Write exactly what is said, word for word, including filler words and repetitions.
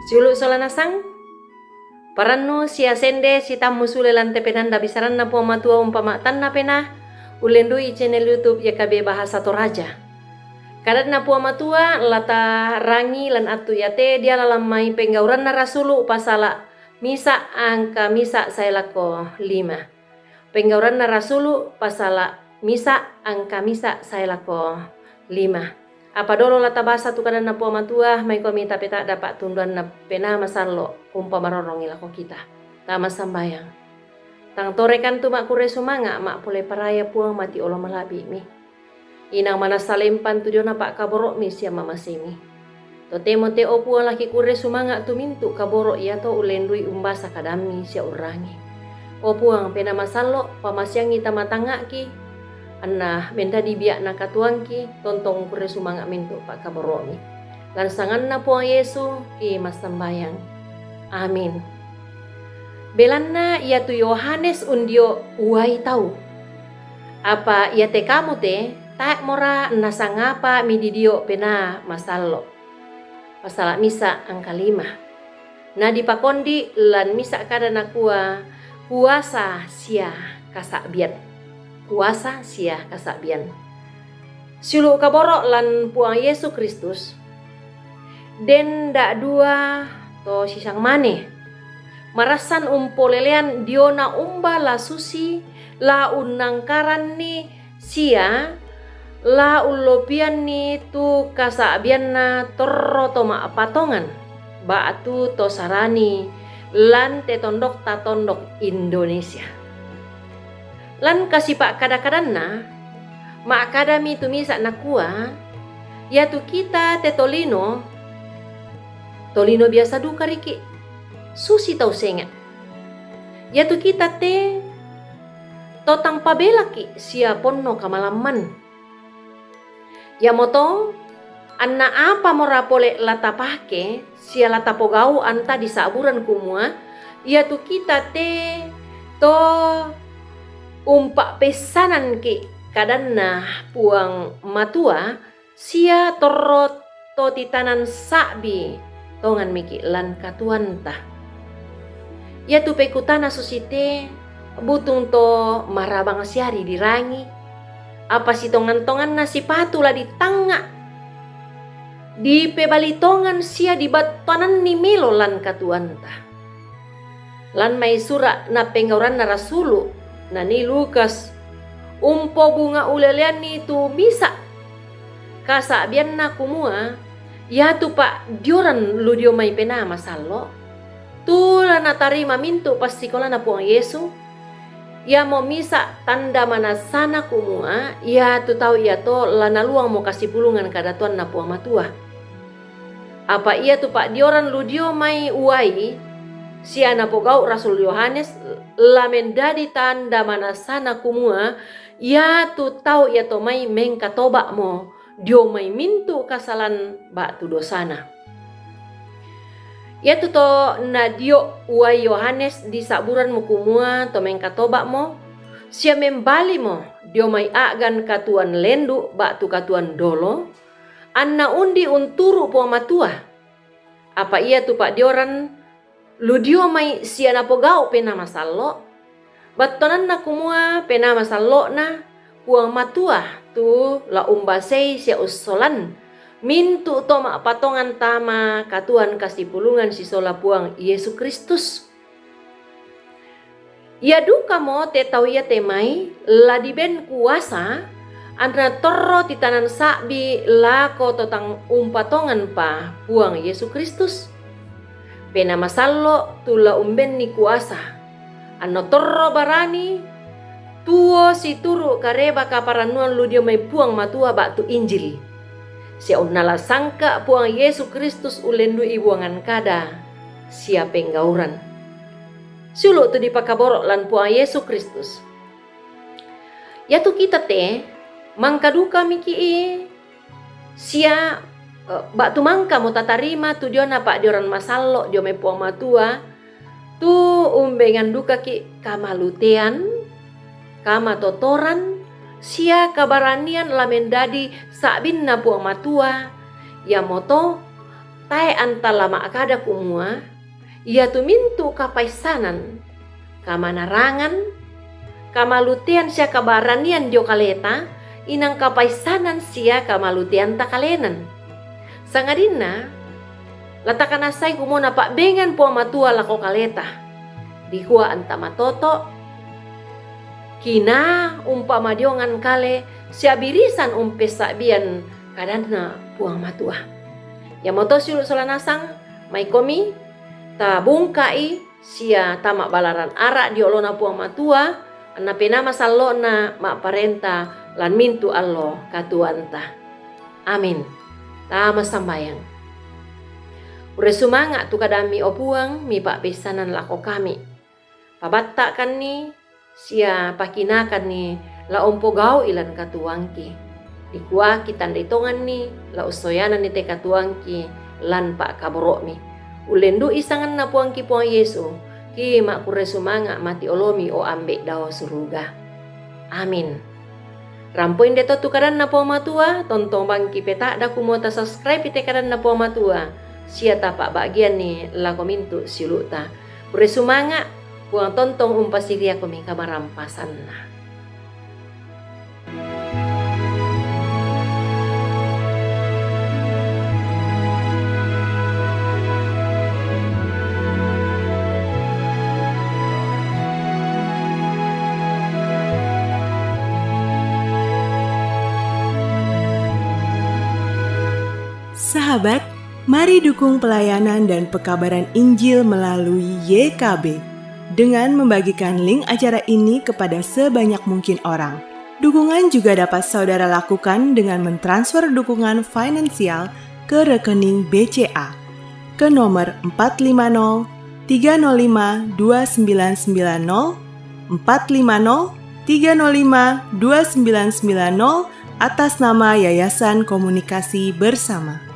Siulu' sola nasang, parannu sia sende sitammu sule lan te penanda bisaranna Puang Matua umpama tanna penaa, ullendu'i channel YouTube Y K B Bahasa Toraja. Kadanna Puang Matua latarangi lan attu iate diala lan mai Penggauranna Rasulu' pasala misa' angka misa' sae lako lima. Penggauranna Rasulu' pasala misa' angka misa' sae lako lima. Apa dolo latabasa tu kadanna Puang Matua, maikomi tapeta'da pa'tunduanna Penaa Masallo' umpamarorrongi lako kita. Tama sambayang. Tang torekan tu ma'kurre sumanga' ma'pole paraya Puang mati olo mala'bi'mi. Inang manassa lempan tu diona pa'kaboro'mi sia mamasemi. Totemo te, o Puang, la kikurre sumanga' tu mintu' kaboro' iato ullendu'i umbasa kadammi sia urrangi. O Puang, Penaa Masallo', pamasiangi tama tangnga'ki, anna mendadi bia'na katuoangki, tontong kurre sumanga' mintu' pa'kaboro'mi. Lan sanganna Puang Yesu ki massambayang. Amin. Belanna iatu Yohanes undio' uai tau. Apa iate kamu te, tae'mora nasangapa mididio' Penaa Masallo'. Pasala misa' angka lima. Na dipakondi' lan misa' kada nakua, kuasa sia kasa'bian. Kuasa sia kasa'bian. Siulu' kaboro' lan Puang Yesu Kristus, den da'dua to sisang mane. Marassan umpolelean diona umba la susi la unnangkaranni sia la ullopianni tu kasa'bianna torro to ma'patongan ba'tu to sarani lan te tondokta tondok Indonesia. Lan kasipa'kada-kadanna, ma'kadami tu misa' nakua, iatu kita te tolino, tolino biasa duka riki', susi tau senga'. Iatu kita te to tang pabelaki' sia ponno kamalamman. Iamoto, anna apamora pole la tapake sia la tapogau' anta disa'buran kumua, iatu kita te to umpa'peissananki' kadanna Puang Matua, sia torro to titanan sa'bi tonganmiki' lan katuoanta. Iatu pekutana susite butung to marabang siari dirangi, apa sitongan-tonganna sipatu la ditangnga', dipebali tongan sia dibattuananni melo lan katuoanta. Lan mai sura'na Penggauranna Rasulu', nanii Lukas, umpobunga' uleleanni tu misa' kasa'bianna kumua, iatu pa'dioran lu dio mai Penaa Masallo', tu la natarima mintu' passikolana Puang Yesu, iamo misa' tanda manassana kumua, iatu tau iato la naluangmo kasipulungan kadatuanna Puang Matua. Apa iatu pa'dioran lu dio mai uai, sia napogau' Rasul Yohanes, la mendadi tanda manassana kumua, iatu tau iato mai mengkatoba'mo dio mai mintu' kasalan ba'tu dosana. Iatu to nadio' uai Yohanes disa'buranmo kumua to mengkatoba'mo, sia membalimo dio mai a'gan katuoan lendu' ba'tu katuoan dolo, anna undi unturu' Puang Matua. Apa iatu pa'dioran lu dio mai sia napogau' Penaa Masallo', battuananna kumua Penaa Masallo'na Puang Matua tu la umbasei sia ussolan mintu' to ma'patongan tama katuoan kasipulungan sisola Puang Yesu Kristus. Ia dukamo te tau iate mai la diben kuasa, anna torro titanan sa'bi lako to tang umpatonganpa Puang Yesu Kristus. Penaa Masallo' tu la umbenni kuasa, anna torro barani tuo situru' kareba kaparannuan lu dio mai Puang Matua ba'tu Injil, sia unnala sangka' Puang Yesu Kristus ullendu'i buangan kada sia penggauran. Siulu' tu dipakaboro' lan Puang Yesu Kristus. Iatu kita te mangka dukamiki'i sia, eh, ba'tu mangkamo tatarima tu diona pa'dioran masallo' dio mai Puang Matua, tu umbengan dukaki' kamalutean, kamatotoran, sia kabaranian la mendadi sa'binna Puang Matua, iamoto Tae' anta la ma'kada kumua, iatu mintu' kapaissanan, kamanarangan, kamalutean sia kabaranian dio kaleta, inang kapaissanan sia kamaluteanta kalenan. Sangadinna la takanassai kumua napa'bengan Puang Matua lako kaleta, dikua anta matoto', kinaa umpamadiongan kale sia birisan umpessa'bian kadanNa Puang Matua. Iamoto siulu' sola nasang, maikomi tabungka'i sia tama'balaran ara' dio oloNa Puang Matua, anna Penaa Masallo'na ma'parenta lan mintu' allo katuoanta. Amin. Tama sambayang. Urre sumanga' tu kadamMi, o Puang, Mipa'peissanan lako kami. Pabatta'kanni sia pakinaakanni la umpogau'i lan katuoangki. Dikua kitandai tonganni la ussoyananni te katuoangki lan pa'kaboro'Mi. Ullendu'i sanganNa Puangki Puang Yesu, ki ma'kurre sumanga' mati oloMi, o Ambe' dao suruga. Amin. Rampoi nde to tu kadanNa Puang Matua, tontong bangki peta'da kumua tasubscribe te kadanNa Puang Matua, sia tapa'ba'gianni lako mintu' siulu'ta. Kurre sumanga', Puang tontong umpasiriakomi kamarampasanna. Sahabat, mari dukung pelayanan dan pekabaran Injil melalui Y K B dengan membagikan link acara ini kepada sebanyak mungkin orang. Dukungan juga dapat saudara lakukan dengan mentransfer dukungan finansial ke rekening B C A ke nomor empat lima nol tiga nol lima dua sembilan sembilan nol, empat lima nol tiga nol lima dua sembilan sembilan nol, atas nama Yayasan Komunikasi Bersama.